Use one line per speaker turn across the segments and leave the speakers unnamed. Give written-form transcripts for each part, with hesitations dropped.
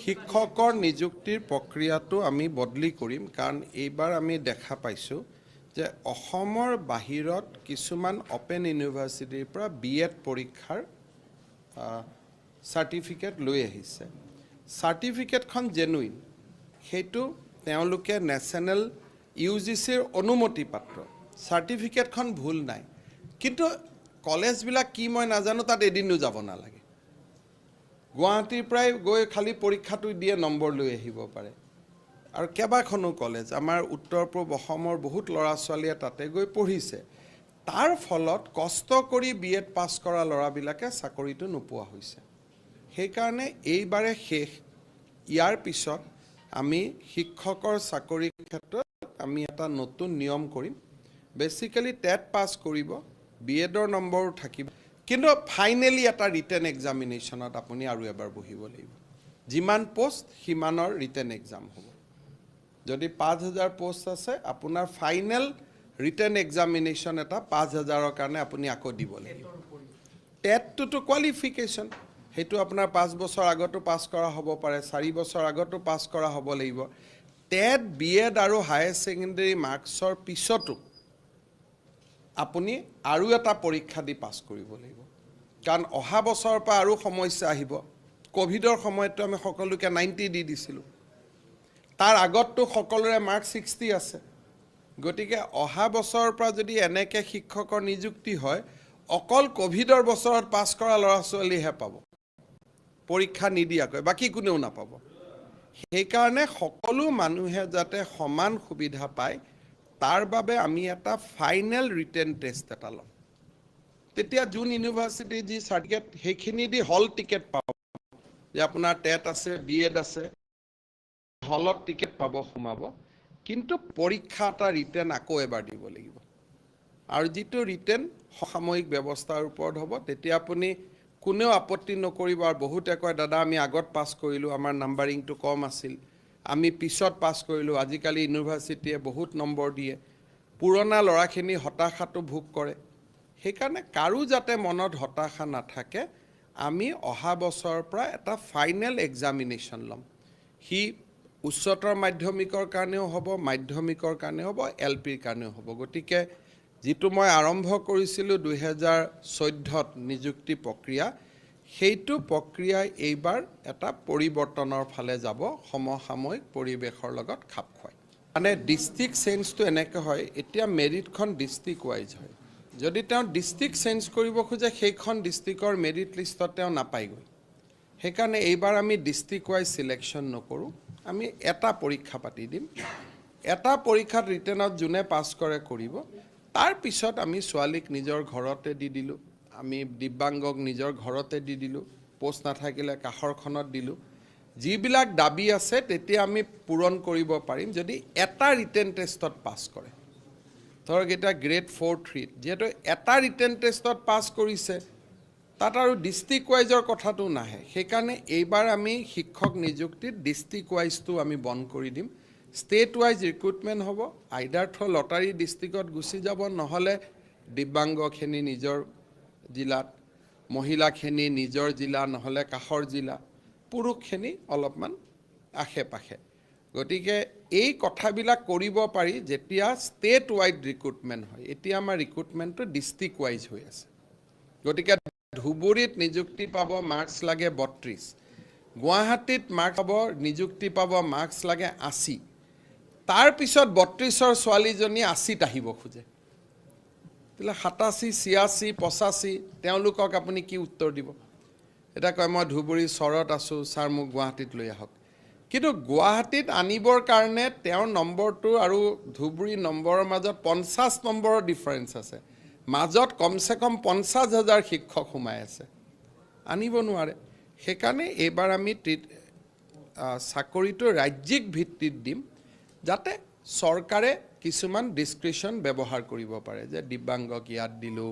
শিক্ষকৰ নিযুক্তিৰ প্ৰক্ৰিয়াটো আমি বদলি কৰিম, কাৰণ এইবাৰ আমি দেখা পাইছোঁ যে অসমৰ বাহিৰত কিছুমান অ'পেন ইউনিভাৰ্চিটিৰ পৰা বি এড পৰীক্ষাৰ চাৰ্টিফিকেট লৈ আহিছে। চাৰ্টিফিকেটখন জেনুইন, সেইটো তেওঁলোকে নেশ্যনেল ইউ জি চিৰ অনুমতি পাত্ৰ, চাৰ্টিফিকেটখন ভুল নাই। কিন্তু কলেজবিলাক কি মই নাজানো, তাত এদিনো যাব নালাগে, গুৱাহাটীৰ পৰাই গৈ খালি পৰীক্ষাটো দিয়ে নম্বৰ লৈ আহিব পাৰে। আৰু কেইবাখনো কলেজ আমাৰ উত্তৰ পূব অসমৰ বহুত ল'ৰা ছোৱালীয়ে তাতে গৈ পঢ়িছে। তাৰ ফলত কষ্ট কৰি বি এড পাছ কৰা ল'ৰাবিলাকে চাকৰিটো নোপোৱা হৈছে। সেইকাৰণে এইবাৰে শেষ, ইয়াৰ পিছত আমি শিক্ষকৰ চাকৰিৰ ক্ষেত্ৰত আমি এটা নতুন নিয়ম কৰিম। বেচিকেলি টেট পাছ কৰিব, বি এডৰ নম্বৰো থাকিব, কিন্তু ফাইনেলি এটা ৰিটেন এক্সামিনেশ্যনত আপুনি আৰু এবাৰ বহিব লাগিব। যিমান পষ্ট সিমানৰ ৰিটেন এক্সাম হ'ব। যদি 5000 পষ্ট আছে, আপোনাৰ ফাইনেল ৰিটেন এক্সামিনেশ্যন এটা 5000ৰ কাৰণে আপুনি আকৌ দিব লাগিব। টেটটোতো কোৱালিফিকেশ্যন, সেইটো আপোনাৰ 5 বছৰ আগতো পাছ কৰা হ'ব পাৰে, 4 বছৰ আগতো পাছ কৰা হ'ব লাগিব। টেট, বি এড আৰু হায়াৰ ছেকেণ্ডেৰী মাৰ্কছৰ পিছতো আপুনি আৰু এটা পৰীক্ষা দি পাছ কৰিব লাগিব। কাৰণ অহা বছৰৰ পৰা আৰু সমস্যা আহিব। ক'ভিডৰ সময়ততো আমি সকলোকে 90 দি দিছিলোঁ, তাৰ আগততো সকলোৰে মাৰ্ক 60 আছে। গতিকে অহা বছৰৰ পৰা যদি এনেকৈ শিক্ষকৰ নিযুক্তি হয়, অকল ক'ভিডৰ বছৰত পাছ কৰা ল'ৰা ছোৱালীহে পাব পৰীক্ষা নিদিয়াকৈ, বাকী কোনেও নাপাব। সেইকাৰণে সকলো মানুহে যাতে সমান সুবিধা পায়, তাৰ বাবে আমি এটা ফাইনেল ৰিটেন টেষ্ট এটা ল'ম। তেতিয়া যোন ইউনিভাৰ্চিটিৰ যি চাৰ্টিফিকেট, সেইখিনি দি হল টিকেট পাব যে আপোনাৰ টেট আছে, বি এড আছে, হলত টিকেট পাব, সোমাব। কিন্তু পৰীক্ষা এটা ৰিটেন আকৌ এবাৰ দিব লাগিব। আৰু যিটো ৰিটেন সাময়িক ব্যৱস্থাৰ ওপৰত হ'ব, তেতিয়া আপুনি কোনেও আপত্তি নকৰিব। আৰু বহুতে কয়, "দাদা, আমি আগত পাছ কৰিলোঁ, আমাৰ নাম্বাৰিংটো কম আছিল, আমি পিছত পাছ কৰিলোঁ।" আজিকালি ইউনিভাৰ্চিটিয়ে বহুত নম্বৰ দিয়ে, পুৰণা ল'ৰাখিনি হতাশাটো ভোগ কৰে। সেইকাৰণে কাৰো যাতে মনত হতাশা নাথাকে, আমি অহা বছৰৰ পৰা এটা ফাইনেল এক্সামিনেশ্যন ল'ম। সি উচ্চতৰ মাধ্যমিকৰ কাৰণেও হ'ব, মাধ্যমিকৰ কাৰণেও হ'ব, এল পিৰ কাৰণেও হ'ব। গতিকে যিটো মই আৰম্ভ কৰিছিলোঁ 2014ত নিযুক্তি প্ৰক্ৰিয়া, সেইটো প্ৰক্ৰিয়াই এইবাৰ এটা পৰিৱৰ্তনৰ ফালে যাব, সমসাময়িক পৰিৱেশৰ লগত খাপ খুৱাই। মানে ডিষ্ট্ৰিক্ট চেঞ্জটো এনেকৈ হয়, এতিয়া মেৰিটখন ডিষ্ট্ৰিক্ট ৱাইজ হয়। যদি তেওঁ ডিষ্ট্ৰিক্ট চেঞ্জ কৰিব খোজে, সেইখন ডিষ্ট্ৰিক্টৰ মেৰিট লিষ্টত তেওঁ নাপায়গৈ। সেইকাৰণে এইবাৰ আমি ডিষ্ট্ৰিক্ট ৱাইজ চিলেকশ্যন নকৰোঁ, আমি এটা পৰীক্ষা পাতি দিম। এটা পৰীক্ষাত ৰিটেনত যোনে পাছ কৰে কৰিব। তাৰপিছত আমি ছোৱালীক নিজৰ ঘৰতে দি দিলোঁ, আমি দিব্যাংগক নিজৰ ঘৰতে দি দিলোঁ, পষ্ট নাথাকিলে কাষৰখনত দিলোঁ। যিবিলাক দাবী আছে তেতিয়া আমি পূৰণ কৰিব পাৰিম, যদি এটা ৰিটেন টেষ্টত পাছ কৰে। ধৰক এতিয়া গ্ৰেড ফ'ৰ থ্ৰীত যিহেতু এটা ৰিটেন টেষ্টত পাছ কৰিছে, তাত আৰু ডিষ্ট্ৰিক্ট ৱাইজৰ কথাটো নাহে। সেইকাৰণে এইবাৰ আমি শিক্ষক নিযুক্তিত ডিষ্ট্ৰিক্ট ৱাইজটো আমি বন্ধ কৰি দিম। ষ্টেট ৱাইজ ৰিক্ৰুটমেণ্ট হ'ব, আইদাৰ থ্ৰ লটাৰী ডিষ্ট্ৰিক্টত গুচি যাব, নহ'লে দিব্যাংগখিনি নিজৰ জিলাত, মহিলাখিনি নিজৰ জিলা নহ'লে কাষৰ জিলা, পুৰুষখিনি অলপমান আশে পাশে। গতিকে এই কথাবিলাক কৰিব পাৰি যেতিয়া ষ্টেট ৱাইড ৰিক্ৰুটমেণ্ট হয়। এতিয়া আমাৰ ৰিক্ৰুটমেণ্টটো ডিষ্ট্ৰিক্ট ৱাইজ হৈ আছে। গতিকে ধুবুৰীত নিযুক্তি পাব মাৰ্কছ লাগে 32, গুৱাহাটীত মাৰ্ক পাব, নিযুক্তি পাব মাৰ্কছ লাগে 80। তাৰপিছত 32ৰ ছোৱালীজনী 80ত আহিব খোজে, তেতিয়াহ'লে 87, 86, 85, তেওঁলোকক আপুনি কি উত্তৰ দিব? এতিয়া কয়, "মই ধুবুৰী চৰত আছোঁ ছাৰ, মোক গুৱাহাটীত লৈ আহক।" কিন্তু গুৱাহাটীত আনিবৰ কাৰণে তেওঁৰ নম্বৰটো আৰু ধুবুৰী নম্বৰৰ মাজত 50 নম্বৰৰ ডিফাৰেঞ্চ আছে। মাজত কমচে কম 50,000 শিক্ষক সোমাই আছে, আনিব নোৱাৰে। সেইকাৰণে এইবাৰ আমি চাকৰিটো ৰাজ্যিক ভিত্তিত দিম, যাতে চৰকাৰে কিছুমান ডিছক্ৰিশ্যন ব্যৱহাৰ কৰিব পাৰে যে দিব্যাংগক ইয়াত দিলোঁ,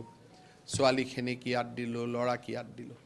ছোৱালীখিনিক ইয়াত দিলোঁ, ল'ৰাক ইয়াত দিলোঁ।